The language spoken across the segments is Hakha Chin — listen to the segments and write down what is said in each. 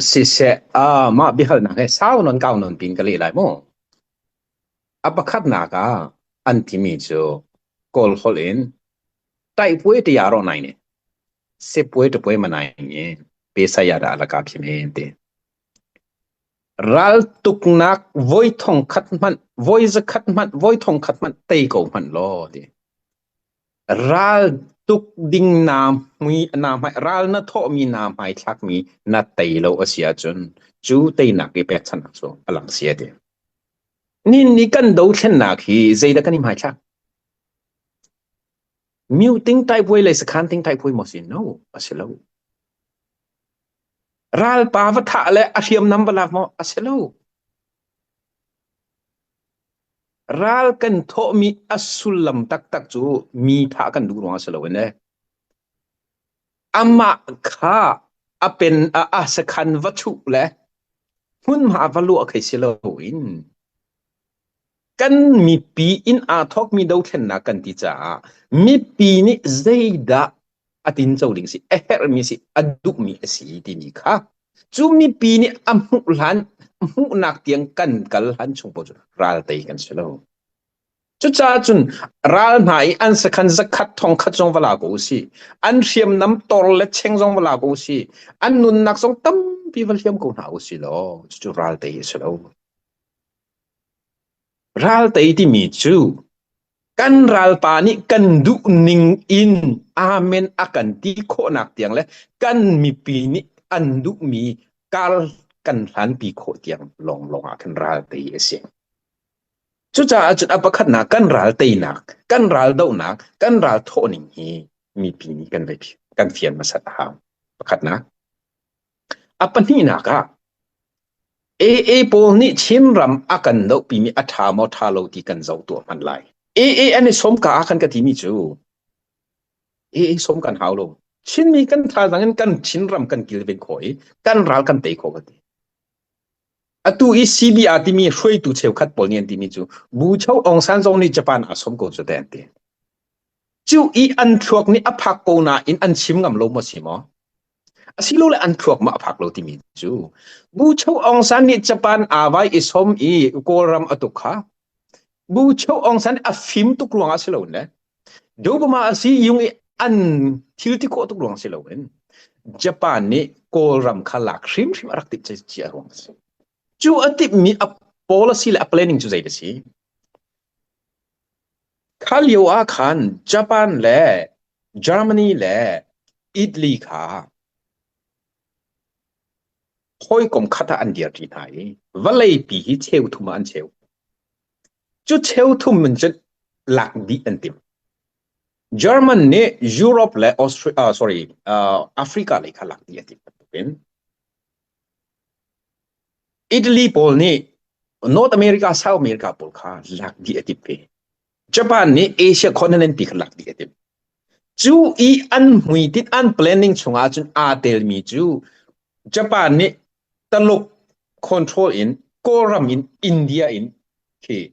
Siseh, ah mah biahalnak he sau non kau non pin ka leh lai mu. A pakhatnak ah an timi cu Kawl holh in taihpuai te ya rawh nai ne. Sepuai tapuai ma nai nge pe saya dah laka phim he ti. Ral tuknak voi thong khat hmanh, voi zakhat hmanh, voi thong khat hmanh tei ko hmanh law ti. Ral tuk ding na hmui na hmai ral na thawhmi na hmaithlakmi na tei lo a si ahcun cu teinak i pekchanhnak cu a lang si a ti. Nin ni kan dothlennak hi zeidah kan i hmaithlak? Myu ting taipuai le sakhan ting taipuai maw si? No, a si lo. Ralpa va thah le a hriamnam va lak maw? A si lo. Ral kan thawhmi a sullam taktak cu mi thah kan duh ruangah si loin le amah kha a pen a, a sakhan va chuh le hmunhma va luah khi si loin kan mipi in aa thawkmi dothlennak kan ti caah mipi nih zeidah a tinco ding si a herhmi si a duhmi a si timi kha cu mipi nih a hmuh hlan hmuhnak tiang kan kal hlan chung paoh cu ral tei kan si lo. Cucaah cun ral hna i an sakhan zakhat thong khat zong va la ko usih. An hriamnam tor le cheng zong va la ko usih. An nunnak zong tampi va hliam ko hna usih law cucu ral tei a si lo. Ral tei timi cu kan ralpa nih kan duh ning in amen a kan ti khawhnak tiang le kan mipi nih an duhmi kar kan hlanpi khawh tiang lawnglawng ah khan ral tei a si. Cucaah cun a pakhatnak kan ral teinak, kan ral dohnak, kan ral thawhning hi mipi nih kan kan fian hmasat a hau. Pakhatnak. A pahnihnak ah AA pawl nih Chinram a kan dohpimi a ṭha maw ṭha lo ti kan zoh tuah hmanh lai. AA an i sawm ka ah khan ka timi cu AA sawm kan hau lo. Chinmi kan thazaang in kan Chinram kan kilven khawh i kan ral kan tei khawh ka ti. Atu i CBR timi hruaitu cheukhat pawl nih an timi cu Bucho Aung San zong nih Japan aa sawm ko cu te an ti. Cu i an thluak nih a phak ko nain an chim ngam lo maw si maw? Asilole an thluak ma a phak lo timi cu Bucho Aung San nih Japan aa vai i sawm i Kawlram a tuk kha Bucho Aung San a fim tuk ruangah si lo le Dobama a si yung i an thil ti khawh tuk ruang si loin Japan nih Kawlram kha lak hrimhrim a rak timh cia ruang a si. Cu a timhmi a policy le a planning cu zei a si? Kha lio ah khan Japan le Germany le Italy kha hawikom khat ah an dirṭi hna i vawleipi hi cheu thum ah an cheu. Cu cheu thum in cun lak dih an timh. German nih Europe le Austria, uh, sorry, uh, Africa lei kha lak dih a timh bantukin Italy pawl nih North America, South America pawl kha lak dih a timh ve. Japan nih Asia continent pi kha lak dih a timh. Cu i an hmuitinh an planning chungah cun aa telmi cu Japan nih Taluk control in Kawlram in India in khi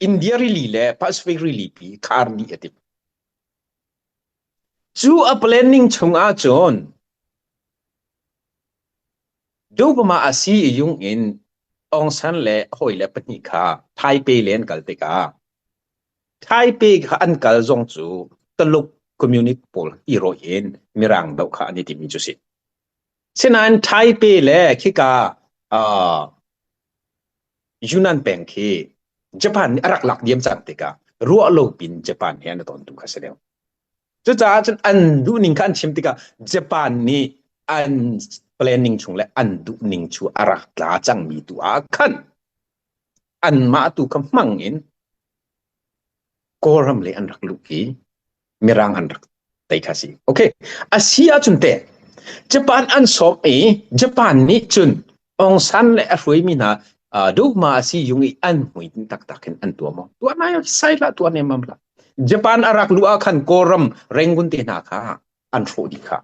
India rili le Pacific rili pi khar dih a timh. Cu a planning chungah cun Dobama a si i yung in Aung San le a hawile pahnih kha Taipei le an kal tikah Taipei kha an kal zong cu Taluk communist pawl i rawih in Mirang doh kha an i timi cu si. Sinain Taipei le khika uh, Yunnan peng khi Japan nih a rak lak diam cang tikah ruah lo pin Japan he an i ton tu kha si deuh. Cucaah cun an duhning kha an chim tikah Japan nih an planning chung le an duhning cu a rak tla cangmi tu ah khan anmah tu kha hmang in Kawlram lei an rak luh i Mirang an rak tei kha si. Okay. A si ahcun teh Japan an sawm i Japan nih cun Aung San le a hruaimi hna dogma a si yung i an hmuitinh taktak in an tuah maw? Tuah nai sai hlah tuah nemmam hlah. Japan a rak luh ah khan Kawlram Rangoon te hna kha an hrawh dih kha.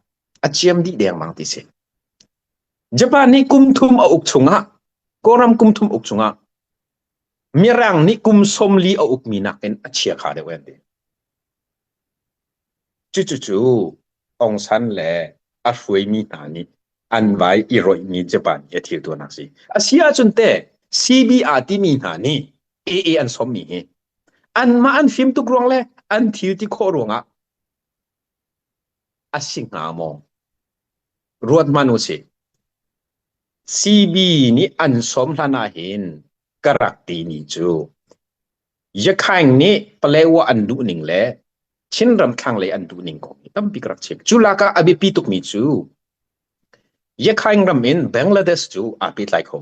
A ciam dih dengmang ti si. Japan nih kum thum a uk chungah Kawlram kum thum uk chungah Mirang nih kum 40 a ukmi nakin a chia kha deuh an ti. Cucucu Aung San le a hruaimi hna nih An vai i roihmi Japan i a thil tuahnak si. A si ahcun te CBR timi hna nih AA an sawmmi hi anmah an fim tuk ruang le an thil ti khawh ruangah a si hnga maw? Ruat hmanh u sih. CB nih an sawm hlan ah hin ka rak timi cu Yakhaing nih Palewa an duh ning le Chinram thlanglei an duh ning kong hi tampi ka rak chim. Cu lak ah a biapi tukmi cu Yakhaing ram in Bangladesh cu aa pehtlai kho.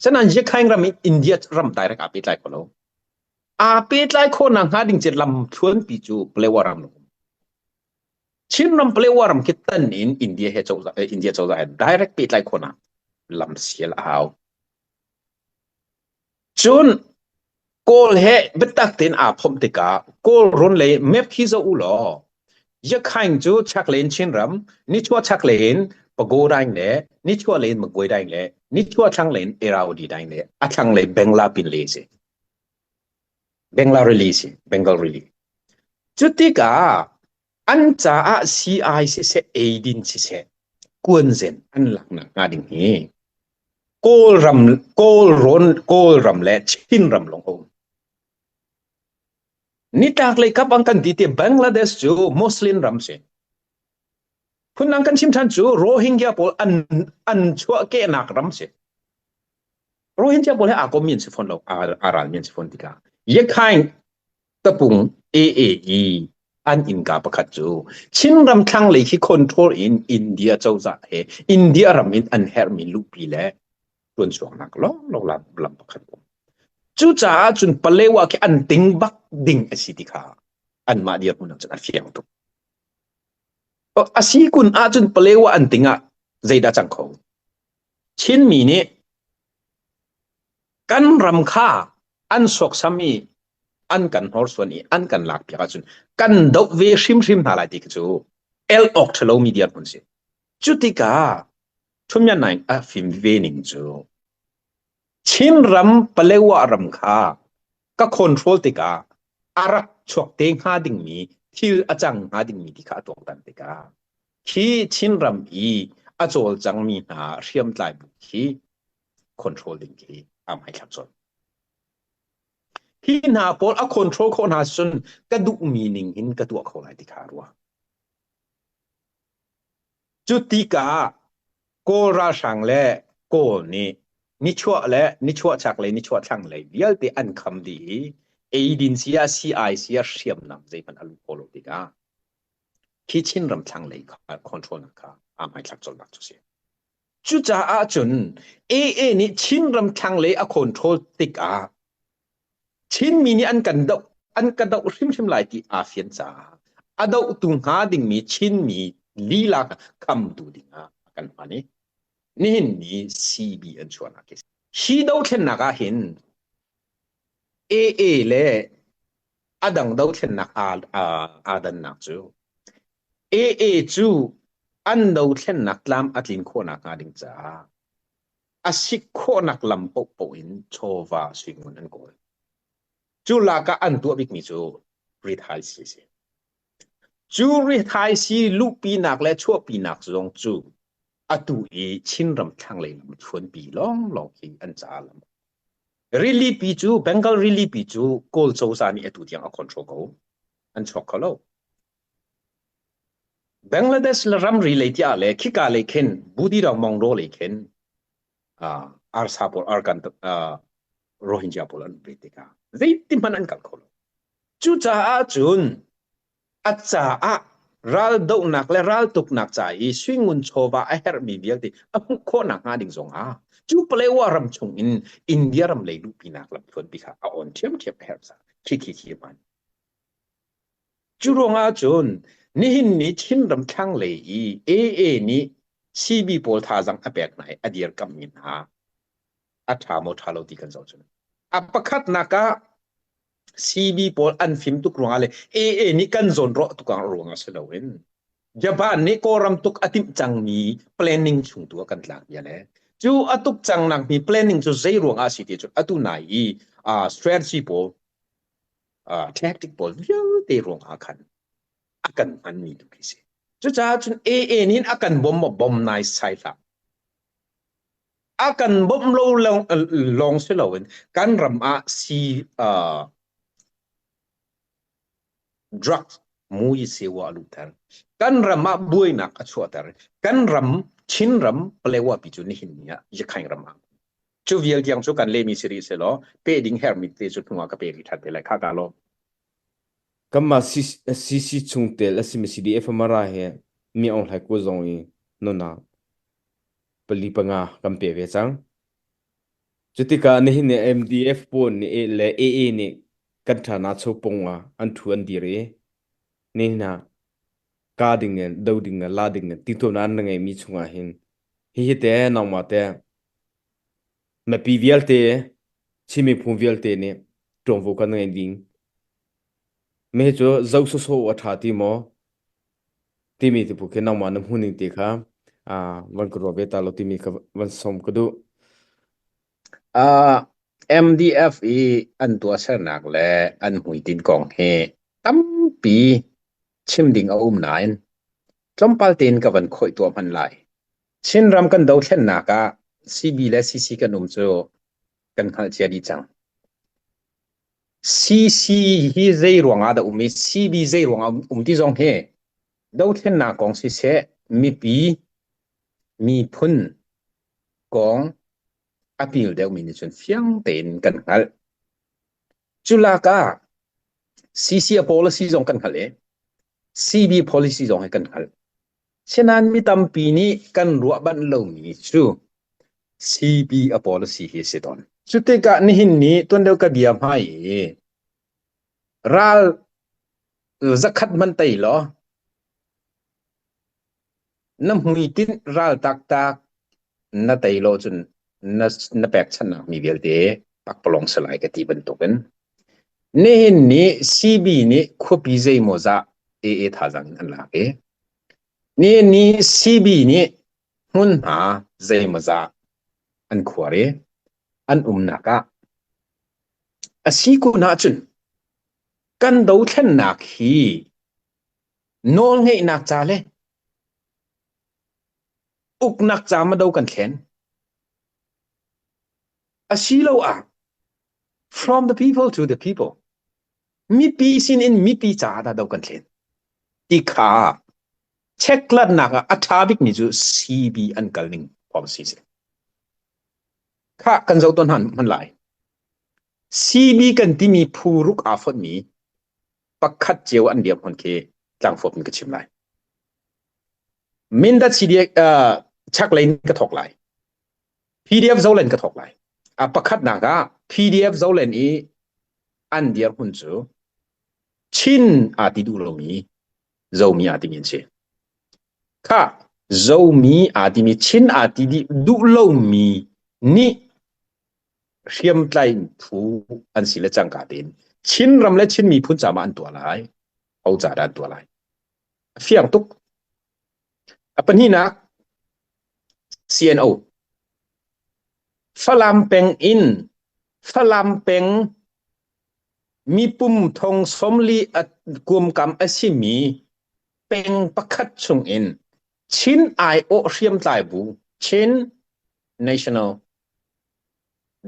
Sinain Yakhaing ram in India ram direct aa pehtlai kho lo. Aa pehtlai khawhnak hnga ding cu lamthluanpi cu Palewa ram lawng. Chinram Palewa ram khi tan in India he cozah India cozah he direct pehtlai khawhnak lam sial a hau. Cun Kawl he biatak tein aa phomh tikah Kawlrawn lei map khi zoh u law Yakhaing cu chaklei in Chinram, nichuah chaklei in Pagodaing le nichuahlei in Magwedaing le nichuah thlanglei in Irrawaddy daing le a thlanglei Bengla pinle a si. Bengla Rili a si, Bengal Rili. Cu tikah an caah sii-ai siseh, eidin siseh, kuanzen an laknak hnga ding hi Kawlram, Kawlrawn, Kawlram le Chinram lawng a um. Nitlaklei kap an kan ti ti Bangladesh cu Muslim ram si. Phundang kan chim ṭhan cu Rohingya pawl an an chuahkehnak ram si. Rohingya pawl he aa kommi an si fawn lo, aa ralmi an si fawn tikah. Yakhaing tapung AAE an innka pakhat cu Chinram thlanglei khi control in India cozah he India ram in an herhmi luhpi le tuanchuaknak lawnglawng lam, lam pakhat um. Cucaah cun Palewa khi an ting bak ding a si ti kha anmah dirhmun ah cun a fiang tuk. A si kun ahcun Palewa an ting ah zeidah cang kho? Chinmi nih kan ram kha an sawksam i an kan hnorsuan i an kan lakpiak ahcun kan doh ve hrimhrim hna lai ti khi cu el awk ṭhalomi dirhmun si. Cu tikah Thumyan Naing a fim ve ning cu Chinram Palewa ram kha ka control tikah a rak chuak te hnga dingmi thil a cang hnga dingmi ti kha a tuaktan tikah khi Chinram i a cawlcangmi hna hriamtlai bu khi control ding khi aa hmaithlak colh. Hi hna pawl a control khawh hna cun ka duhmi ning in ka tuah kho lai ti kha a ruah. Cu tikah Kawl ralhrang le Kawl nih nichuah le nichuah chaklei nichuah thlanglei vialte an kham dih i eidin si ah sii-ai si ah hriamnam zeihmanh a luh khawh lo tikah khi Chinram thlanglei control nak kha aa hmaithlak colhnak cu si. Cucaah cun AA nih Chinram thlanglei a control tikah Chinmi nih an kan doh an ka doh hrimhrim lai ti aa fian caah a dohtu hnga dingmi Chinmi lila khamtu dingah a kan hman i nihin ni CB an chuahnak hi hi dothlennak ah hin AA le a dang dothlennak aa dannak cu AA cu an dothlennak tlam a tlin khawhnak hnga ding caah a si khawhnak lam paohpaoh in chawva suingun an kawl. Cu lak ah an tuah bikmi cu rithai si a si. Cu rithai si luhpinak le chuahpinak zong cu atu i Chinram thlanglei lam thluanpi lawnglawng hi an caah lam. Rilipi cu Bengal rilipi cu Kawl cozah nih atu tiang a control ko. An chuak kho lo. Bangladesh le ramri lei tiah le khika lei khin Budidong Mongro lei khin uh, arsa pawl arkan uh, Rohingya pawl an ve tikah zeiti hmanh an kal kho lo. Cucaah cun a caah raldohnak le raltuknak ca i suingun chawva a herhmi vialte a hmuh khawhnak hnga ding zongah cu Palewa ram chung in India ram lei luhpinak lamthluanpi kha a on ṭhiamṭhiam a herh caah khi khi khi hman. Cu ruangah cun nihin ni Chinram thlanglei i AA nih CB pawl thazaang a pek hna i a dirkamhmi hna a ṭha maw ṭha lo ti kan zoh cun. A pakhatnak ah CB pawl an fim tuk ruangah le AA nih kan zawnruah tuk ruangah si loin Japan nih Kawlram tuk a timh cangmi planning chung tu ah kan tlak bia le cu a tuk cang nak mi planning cu zei ruangah a si ti cu atu nai i uh, strategy pawl uh, tactic pawl vialte ruangah khan a kan hmanmi tu khi si. Cucaah cun AA nih a kan bom maw bom nai sai hlah. A kan bawmh lo lawng si loin kan ram ah si drugs mui sewa a luhter. Kan ram ah buainak a chuahter. Kan ram Chinram Palewa pi cu nihin ni ah Yakhaing ram ah. Cu vial tiang cu kan lemi si rih selaw pe ding hermi te cu hnu ah ka pe rih ṭhan te lai kha ka lawm. Kanmah CC chungtel a simi CDF Mara he mi Aung Hlai Ko zong i nunah pali panga kan pe ve cang. Cutikah nihin ni MDF pawl nih le AA nih kan ṭhana chopung ah an ṭhu an dir i nihin ah ka ding in do ding in la ding in tituan an ngeihmi chungah hin hihi te nangmah te mipi vialte Chin miphun vialte nih ṭuanvo kan ngei ding. Mi cu zoh sawsawh a ṭha ti maw timi ti phu khi nangmah na hmuhning te kha van ka ruah ve ta lo timi kha van sawm ka duh. Uh, MDF i an tuahsernak le an hmuitinh kong hi tampi chim ding a um nain tlawmpal tein ka van khawih tuah hman lai. Chinram kan dothlennak ah CB le CC kan um cu kan hngalh cia dih cang. CC hi zei ruang ah dah um i CB zei ruang ah um ti zong hi dothlennak kong siseh mipi miphun kong a pil deuhmi nih cun fiang tein kan hngalh. Culak ah CC a policy zong kan hngalh i CB policy zong hi kan hngalh. Sinain mi tampi nih kan ruah banh lomi cu CB a policy hi a si tawn. Cu tikah nihin ni tuan deuh ka bia hmai i ral zakhat man tei law na hmuitinh ral taktak na tei lo cun na, na pekchanhnak mi vialte pakpalawng si lai ka ti bantukin nihin ni CB nih khuapi zeimawzah AA thazang in an lak i nihin ni CB nih hmunhma zeimawzah an khuar i an umnak ah a si kun ahcun kan dothlennak hi nawlngeihnak ca le uknak ca ma do kan thlen asiloah from the people to the people mipi sin in mipi ca dah do kan thlen ti kha checklatnak ah a ṭha bikmi cu CB an kal ning policy si kha kan zoh ton han hman lai CB kan timi phu ruk aa fonhmi pakhat cio an dirhmun khi tlangfawp in ka chim lai. Mindat CDF uh, chaklei in ka thawk lai. PDF Zolen ka thawk lai. A pakhatnak ah PDF Zolen i an dirhmun cu Chin aa ti duh lomi Zomi aa timi an si. Kha Zomi aa timi Chin aa ti duh lomi nih hriamtlai phu an si le cangka tein Chinram le Chin miphun ca ma an tuah lai ho ca dah an tuah lai a fiang tuk a pahnihnak CNO Falam peng in Falam peng mipum thong somli a kuamkam a simi peng pakhat chung in Chin aiawh hriamtlai bu Chin National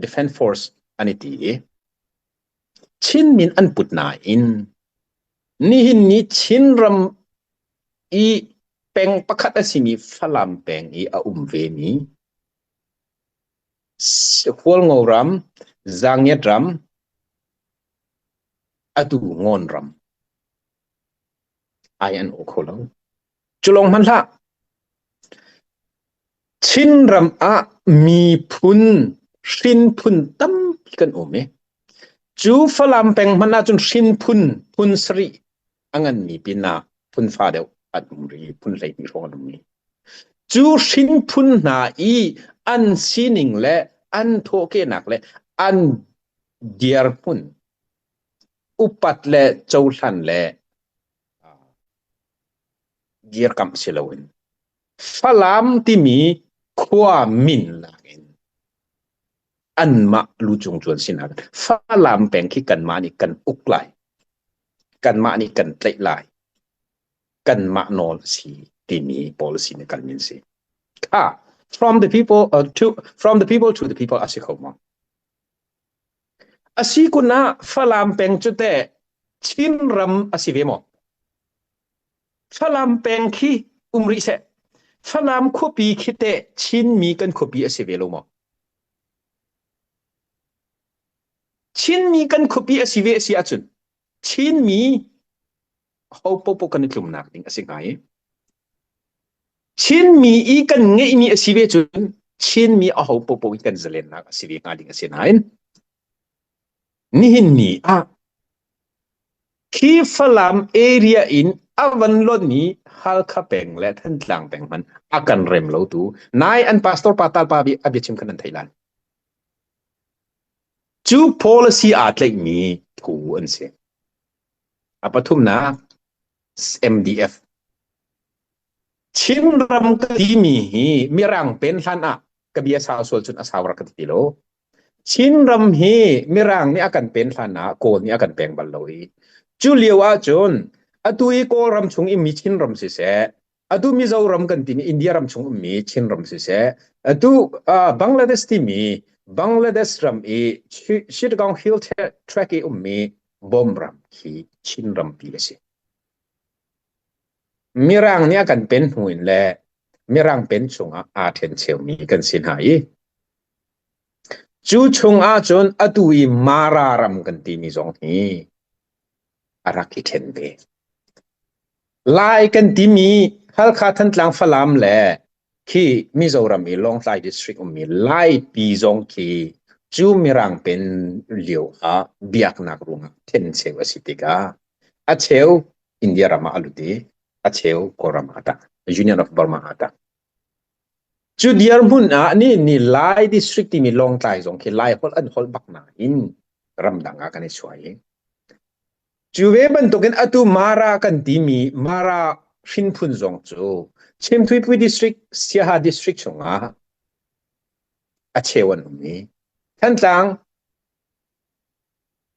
Defence Force an i ti i Chin min an put nain nihin ni Chinram i peng pakhat a simi Falam peng i a um vemi Hualngo ram, Zangiat ram, atu Ngawn ram ai an aw kho lo. Cu lawng hmanh hlah. Chinram ah miphun hrinphun tampi kan um i cu Falam peng hmanh ahcun hrinphun phun sarih a nganmi pinah phun fa deuh an um rih, phun 12 hrawng an um rih. Cu hrinphun hna i an sining le an thawhkehnak le an dirhmun upat le cohlan le dirkamh si loin Falam timi khua min nakin anmah lucung cu an si nain Falam peng khi kanmah nih kan uk lai. Kanmah nih kan tlaih lai. Kanmah nawl a si timi policy nih kalmi an si. Kha. From the people uh, to from the people to the people a si kho maw? A si kun ah Falam peng cu teh Chinram a si ve maw? Falam peng khi um rih seh. Falam khuapi khi teh Chinmi kan khuapi a si ve lo maw? Chinmi kan khuapi a si ve a si ahcun Chinmi ho popo kan i tlumnak ding a si hnga i Chinmi i kan ngeihmi a si ve cun Chinmi a ho popo i kan zalennak a si ve hnga ding a si nain nihin ni ah khi Falam area in a van lonmi Halkha peng le Thantlang peng hman a kan rem lo tu nai an pastor pa tal pa bi a biachim khan an thei lan cu policy aa tlaihmi phu an si. A pathumnak MDF. Chinram ka timi hi Mirang pen hlan ah ka bia sau sual cun a sau rak ka ti lo. Chinram hi Mirang nih a kan pen hlan ah Kawl nih a kan peng bal lo i cu lio ahcun atu i Kawlram chung i mi Chinram siseh atu Mizoram kan timi India ram chung ummi Chinram siseh atu uh, Bangladesh timi Bangladesh ram i Chittagong Hill Tract i ummi Bawm ram khi Chinram pi a si. Mirang nih a kan pen hnu in le Mirang pen chungah aa ṭhen cheumi kan si hna i cu chung ahcun atu i Mara ram kan timi zong hi a rak i ṭhen ve. Lai kan timi Halkha Thantlang Falam le khi Mizoram i Lawngtlai district ummi Laipi zong khi cu Mirang pen lio ah biaknak ruangah ṭhencheu a si tikah a cheu India ram ah a lut i a cheu Kawlram ah a tang Union of Burma ah a tang. Cu dirhmun ah ni ni Lai district timi Lawngtlai zong khi Lai holh an holh bak nain ramdang ah kan i suai i Cu ve bantukin atu Mara kan timi Mara hrinphun zong cu Chimthuipui district, Siaha district chungah a cheu an um i Thantlang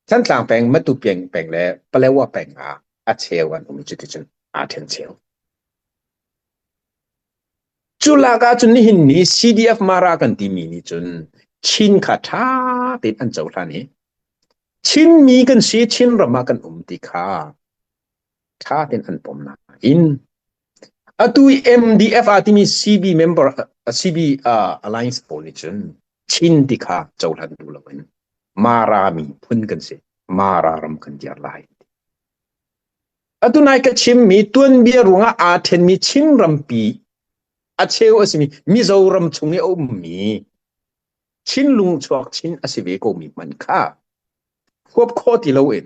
Thantlang peng, Matu peng peng le Palewa peng ah a cheu an um i cuticun aa ṭhen cheu. Cu lak ahcun nihin ni CDF Mara kan timi nih cun Chin kha ṭha tein an cohlan i Chinmi kan si, Chinram ah kan um ti kha ṭha tein an pom nain atu i MDF aa timi CB member CB uh, alliance pawl nih cun Chin ti kha cohlan duh loin Mara miphun kan si, Mara ram kan dir lai. Atu nai ka chimmi tuanbia ruangah aa ṭhenmi Chin rampi a cheu a simi Mizoram chung i a ummi Chinlung chuak chin a si ve komi hmanh kha huap khawh ti loin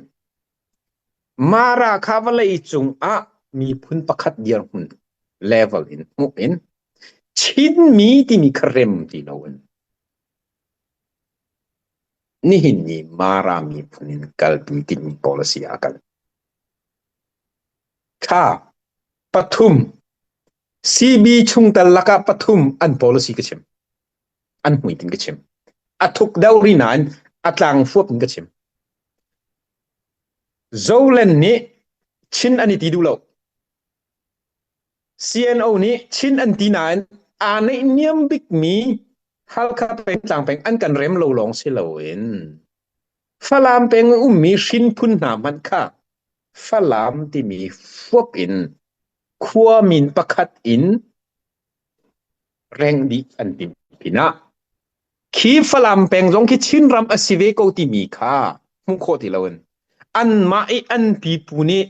Mara kha vawlei cungah miphun pakhat dirhmun level in hmuh in Chinmi timi kha rem ti loin nihin ni Mara miphun in kalpi timi policy ah a kal. Kha pathum CB chungtel lakah pathum an policy ka chim. An hmuitin ka chim. A thuk deuh ri nain a tlang fuap in ka chim. Zoland nih Chin an i ti duh lo. CNO nih Chin an ti nain aa neihniam bikmi Halkha peng tlang peng an kan rem lo lawng si loin Falam peng ummi hrinphun hna hmanh kha Falam timi fuap in khua min pakhat in reng dih an timh pinah khi Falam peng zong khi Chinram a si ve ko timi kha hmuh khawh ti loin anmah i an pipu nih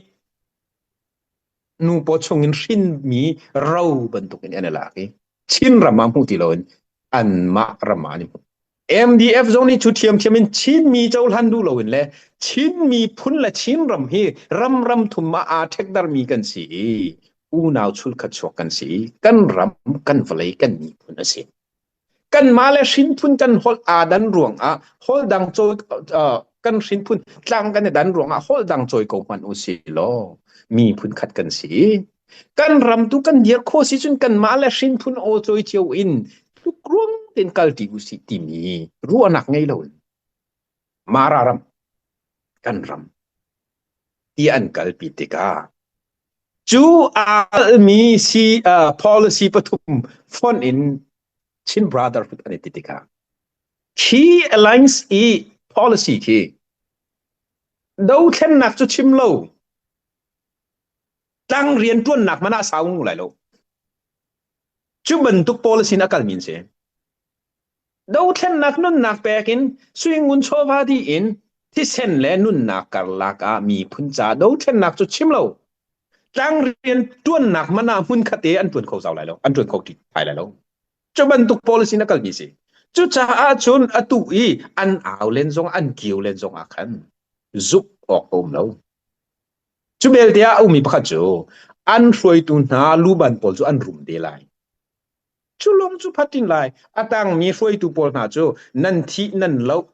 nu paw chungin hrinmi ro bantukin an i lak i Chinram ah hmuh ti loin anmah ram ah an i hmu. MDF zong nih cu ṭhiamṭhiam in Chinmi cohlan duh loin le Chin miphun le Chinram hi ram ram thum ah aa ṭhekdarmi kan si i unau chulkhat chuak kan si i kan ram kan vawlei kan miphun a si. Kanmah le hrinphun kan holh aa dan ruangah holh dang cawi uh, kan hrinphun tlang kan i dan ruangah holh dang cawi ko hmanh u si law miphun khat kan si. Kan ram tu kan dir khawh si cun kanmah le hrinphun aw cawi cio in tlukruang tein kalṭi u sih timi ruahnak ngei loin Mara ram kan ram ti an kalpi tikah cu aa almi si uh, policy pathum fonh in. Chin Brotherhood an i ti tikah khi alliance i policy khi dothlennak cu chim lo tlang rian ṭuannak man ah sau ngu lai lo. Cu bantuk policy in a kalmi an si. Dothlennak nunnak pek in suingun chawva dih in thisen le nunnak karlak ah miphun ca dothlennak cu chim lo. Tlang rian ṭuannak man ah hmun khat te an ṭuan kho zau lai lo, an ṭuan kho ti thai lai lo. Cu bantuk policy in a kalmi si. Cucaah cun atu i an au len zong an kio len zong ah khan zuk awk a um lo. Cu belte ah a ummi pakhat cu an hruaitu hna luban pawl cu an rum te lai. Cu lawng cu phatin lai. A tangmi hruaitu pawl hna cu nan thih nan loh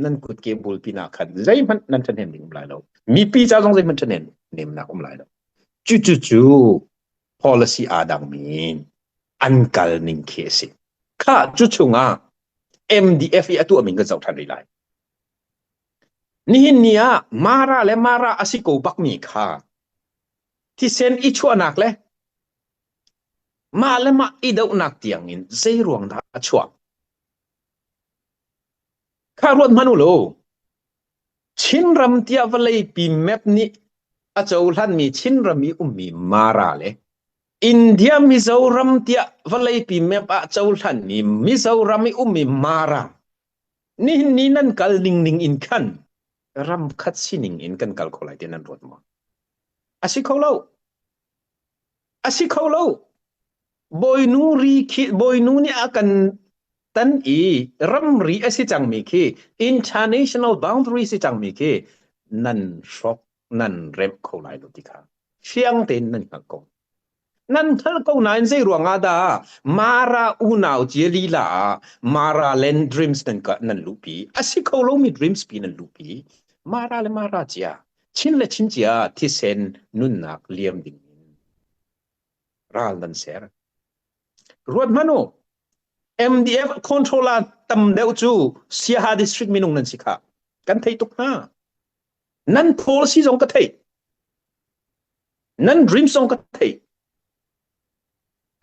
nan kutke bulpi nak khan zeihmanh nan ṭhahnem ding um lai lo. Mipi ca zong zeihmanh ṭhahnem nemnak um lai lo. Cu cu cu policy aa dangmi an kal ning khi a si. Kha cu chungah MDF i a tuahmi kan zoh ṭhan rih lai. Nihin ni ah Mara le Mara a si ko bakmi kha thisen i chuahnak le mah le mah i dohnak tiangin zei ruang dah a chuah? Kha ruat hmanh u law Chinram tiah vawleipi map nih a cohlanmi Chinram i ummi Mara le India Mizoram tiah vawleipi map ah cohlanmi Mizoram i ummi Mara nihin ni nan kal ning ning in khan ram khat sining in kan kal kho lai ti nan ruat maw? A si kho lo. A si kho lo. Bawinu ri khi bawinu nih a kan tan i ramri a si cangmi khi international boundary si cangmi khi nan hrawk nan remh kho lai lo ti kha fiang tein nan hngalh ko. Nan hngalh ko nain zei ruangah dah Mara unau cia lila ah Mara Land Dreams nan ka nan luhpi a si kho lomi dreams pi nan luhpi Mara le Mara cia Chin le Chin cia thisen nunnak liam ding in ral nan ser. Ruat hmanh u MDF controller tam deuh cu Siaha district minung nan si kha kan thei tuk hna. Nan policy zong ka thei. Nan dream zong ka thei.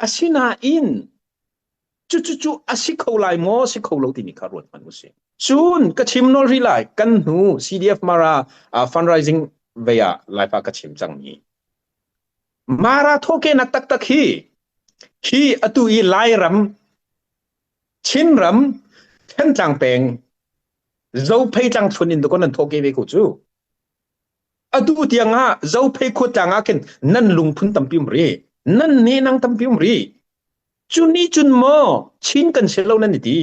Asinain cu cu a si kho lai maw si kho lo timi kha ruat hmanh usih. Cun ka chim nawl rih lai kan hnu CDF Mara uh, fundraising vei ah laipa ka chim cangmi. Mara thawhkehnak taktak hi hi atu i Lairam Chinram Thantlang peng Zophei tlang chun in dukon nan thawhke ve ko cu. Atu tiang ah Zophei khua tlang ah khin nan lungphun tampi um ri. Nan nenang tampi um ri. Cu ni cun maw Chin kan si lo nan i ti.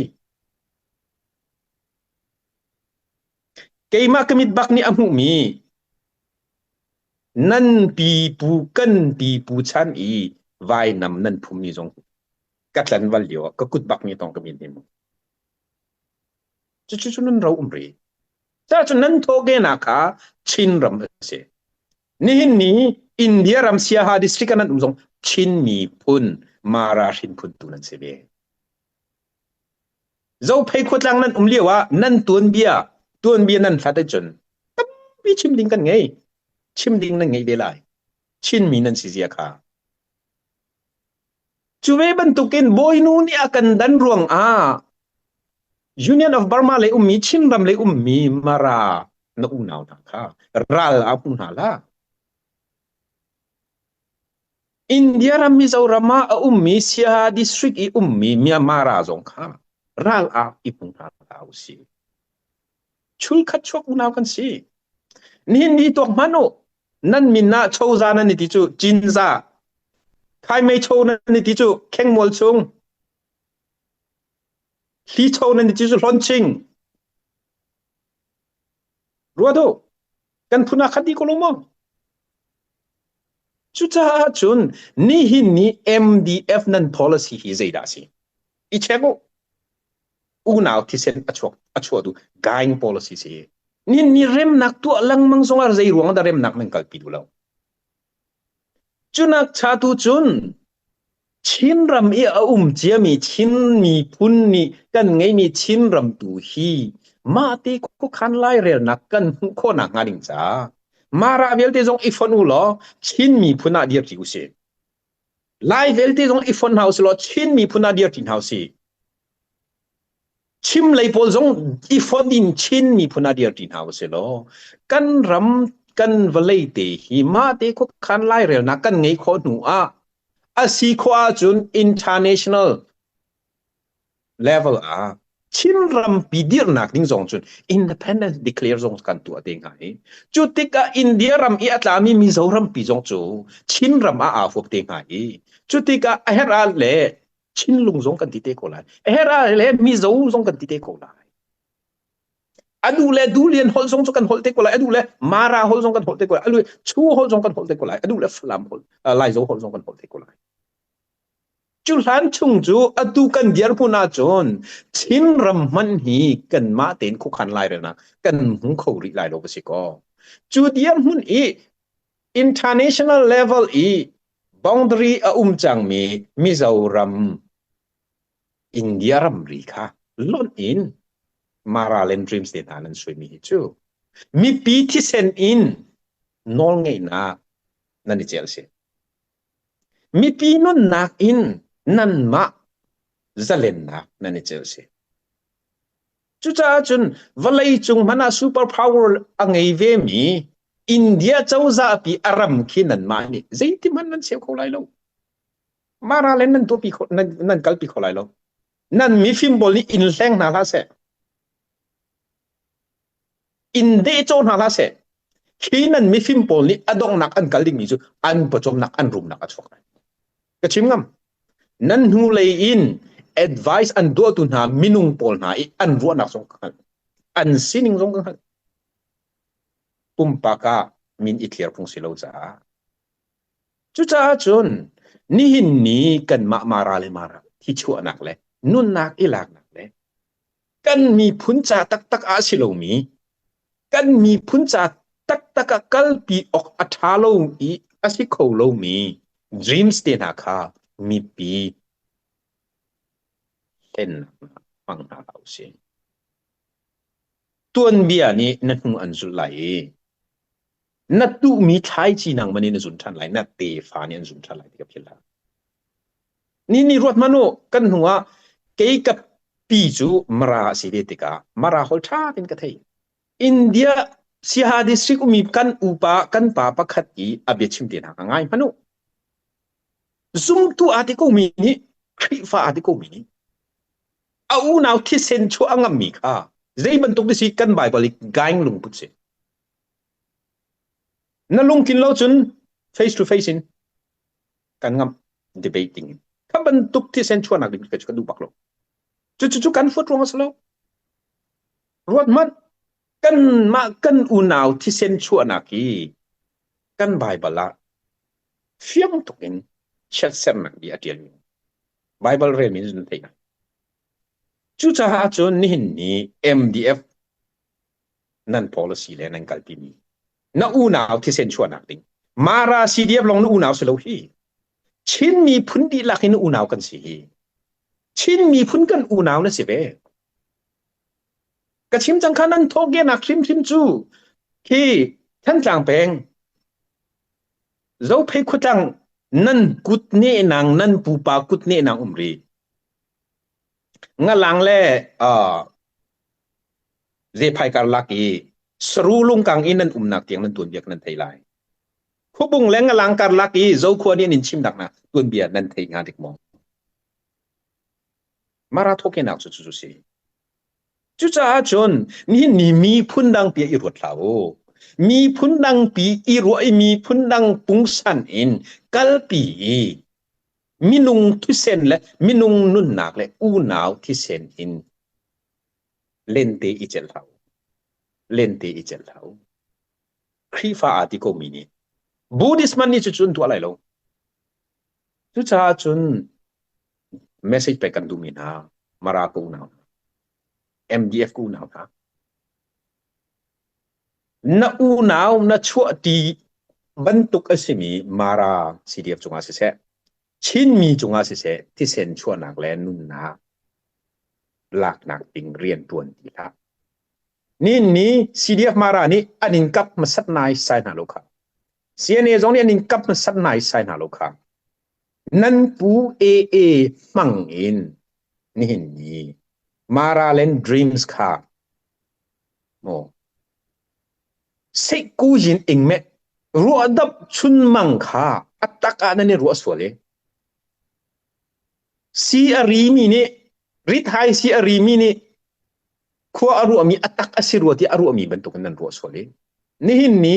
Keimah ka mit bak nih a hmuhmi nan pipu kan pipu chan i vainam nan phummi zong ka tlanval lio ah ka kut bak nih tong ka min hi mu. Cucu cu nan ro um ri. Cucu nan thawhkehnak kha Chinram a si. Nihin ni India ram Siaha district ah nan um zong Chin miphun Mara hrinphun tu nan si ve. Zophei khuatlang nan um lio ah nan tuanbia tuanbia nan hlat ahcun tampi chim ding kan ngei. Chim ding nan ngei ve lai. Chinmi nan si zia kha. Cu ve bantukin Bawinu nih a kan dan ruangah Union of Burma lei ummi Chinram lei ummi Mara na unau hna kha ral ah hmu hna hlah. India ram Mizoram ah a ummi Siaha district i ummi Myanmar zong kha ral ah i hmu hna hlah usih. Chulkhat chuak unau kan si. Nihin ni tuak hmanh u. Nan min ah choza nan i ti cu Cinza. Khaimei cho nan i ti cu Khengmual chung. Hli cho nan i ti cu Hlawnching. Ruat u. Kan phun ah khat dih ko lo maw? Cucaah cun nihin ni MDF nan policy hi zeidah a si? I check u. Unau thisen a chuak a chuah duh gaing policy si. Nin ni remnak tuah lengmang zongah zei ruang dah remnak nan kalpi duh lo? Cunak cha tu cun Chinram i a um ciami Chin miphun nih kan ngeimi Chinram tu hi mahte khuakhan lairelnak kan hmuh khawhnak hnga ding caah Mara vialte zong i fonh u law Chin miphun ah dirṭi usih. Lai vialte zong i fonh hna usih law Chin miphun ah dirṭi hna usih. Chim lei pawl zong i fonh in Chin miphun ah dirṭi hna usih law kan ram kan vawlei te hi mahte khuakhan lairelnak kan ngeih khawh hnu ah a si khawh ahcun international level ah Chin rampi dirhnak ding zong cun independence declare zong kan tuah te hnga i cu tikah India ram i a tlami Mizoram pi zong cu Chin ram ah aa huap te hnga i cu tikah a herh ah le Chinlung zong kan ti te ko lai. Hera le Mizo zong kan ti te ko lai. Adu le Dulian holh zong cu kan holh te ko lai. Adu le Mara holh zong kan holh te ko lai. Adu Chu holh zong kan holh te ko lai. Adu le Falam holh, Laizo holh zong kan holh te ko lai. Cu hlan chung cu atu kan dirhmun ahcun Chin ram hmanh hi kanmah tein khuakhan lairelnak kan hmu kho rih lai lo va si kaw. Cu dirhmun i international level i boundary a um cangmi Mizoram India ramri kha lonh in Maraland Dreams te hna nan suaimi hi cu mipi thisen in nawlngeihnak nan i cel si. Mipi nunnak in nanmah zalennak nan i cel si. Cucaah cun vawleicung hmanh ah super power a ngei vemi India cozah pi a ram khi nanmah nih zeiti hmanh nan cheu kho lai lo. Mara le nan tuahpi kho nan, nan kalpi kho lai lo. Nan mifim pawl nih inn hleng hna hlah seh. Inn dehcaw hna hlah seh. Khi nan mifim pawl nih a donghnak an kal dingmi cu an pawcawmnak an rumnak a chuak lai. Ka chim ngam. Nan hnulei in advice an tuahtu hna minung pawl hna i an ruahnak zong ka hngalh. An sining zong ka hngalh. Pumpak ah min i thliar phung si lo caah. Cucaah cun nihin ni kanmah Mara le Mara thichuahnak le nunnak i laknak le kan miphun ca taktak ah si lomi kan miphun ca taktak ah kalpi awk a ṭha lo i a si kho lomi dreams te hna kha mipi hlennak hmang hna hlah usih. Tuanbia nih na hnu an zulh lai i na tuhmi thlaici nangmah nih na zun ṭhan lai, na tefa nih an zun ṭhan lai ti ka philh hlah. Ni ni ruat hmanh u, kan hnu ah kei ka pi cu Mara a si ve tikah Mara holh ṭha tein ka thei. India Siaha district umi kan upa kan pa pakhat i a biachim te hna ka ngai hmanh u. Zumtu aa ti komi nih Khrihfa aa ti komi nih a unau thisen chuah a ngammi kha zei bantuk si kan Bible i gaing lungput si. Na lungtlin lo cun face to face in kan ngamh debating in kha bantuk thisen chuahnak ding ka ka duh bak lo cu cu cu kan fuat ruang a si lo ruat hmanh kan mah kan unau thisen chuahnak hi kan Bible ah fiang tuk in chiatsernak bia a ṭialmi Bible rel mi nan theih Cucaah cun nihin ni MDF nan policy le nan kalpi mi na unau thisen chuahnak ding Mara CDF lawng na unau si lo hi Chin miphun dihlak in unau kan si hi Chin miphun kan unau na si ve ka chim cang kha nan thawhkehnak hrimhrim cu khi Thantlang peng Zophei khuatlang nan kut nehnang nan pupa kut nehnang um ri ngalang le uh, Zephai karlak i saru lungkang in nan umnak tiang nan tuanbia nan thei lai. Khubung le ngalang karlak i Zokhua nih an in chim dak na tuanbia nan thei hnga dik maw? Mara thokenak cu cu si. Cucaah cun nihin ni miphun dang pi i ruat hlah u. Miphun dang pi i ruah i miphun dang pungsan in kalpi i minung thisen le minung nunnak le unau thisen in lente i celh hlah u. Lente i celh hlah u. Khrihfa aa ti komi nih Buddhist man nih cucu an tuah lai lo. Cucaah cun message pek kan duhmi hna Mara ko unau hna, MDF ko unau hna, na unau na chuahṭi bantuk a simi Mara CDF cungah siseh, Chinmi cungah siseh, thisen chuahnak le nunnak laknak ding rian ṭuan ti hlah. Nin ni CDF Mara nih an in kap hmasat nai sai hna lo kha. CNA zong nih an in kap hmasat nai sai hna lo kha. Nan pu AA hmang in nihin ni. Maraland Dreams kha maw Seihku-yin ingmeh ruahdamh chunmang kha a tak ah nan i ruah sual i si a rimi nih rithai si a rimi nih khua a ruahmi a tak a si rua tiah a ruahmi bantukin nan ruah sual i nihin ni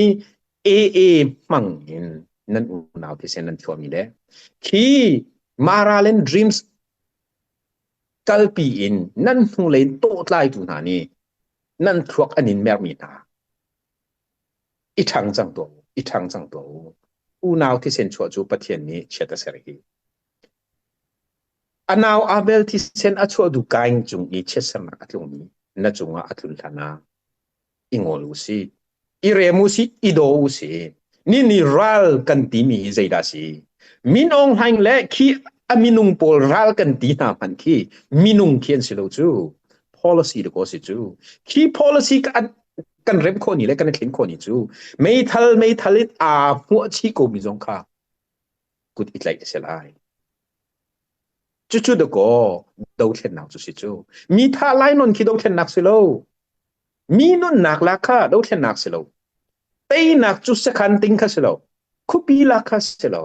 AA hmang in nan unau thisen nan chuahmi le khi Maraland Dreams kalpi in nan hnulei in tawhtlaitu hna nih nan thluak an in mermi hna i ṭhang cang tuah u i ṭhang cang tuah u unau thisen chuah cu Pathian nih chiat a ser hi a nau Abel thisen a chuah du Kain cung i chiatsernak a tlungmi na cungah a tlun hlan ah i ngol u sih i rem u sih i daw u sih ni ni ral kan timi hi zeidah si Min Aung Hlaing le khi a minung pawl ral kan ti hna hmanh khi minung khi an si lo cu policy da ko si cu khi policy kan kan rem khawh ni le kan thlin khawh ni cu meithal meithal in aa hmuah chih ko mi zong kha kut i tlaih a si lai cucu dakaw dothlennak cu si cu mi tha lai non khi dothlennak si lo Mi nunnak lak kha dothlennak si lo. Teinak cu sakhan ting kha si lo. Khuapi lak kha si lo.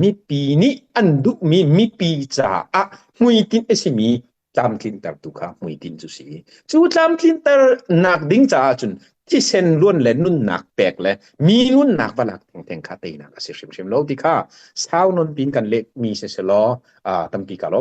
Mipi nih an duhmi mipi caah hmuitinh a simi tlamtlintertu kha hmuitinh cu si. Cu tlamtlinternak ding caah cun thisen luan le nunnak pek le mi nunnak va lak thengtheng kha teinak a si hrimhrim lo ti kha sau non pin kan lehmi si selaw tampi ka lawm.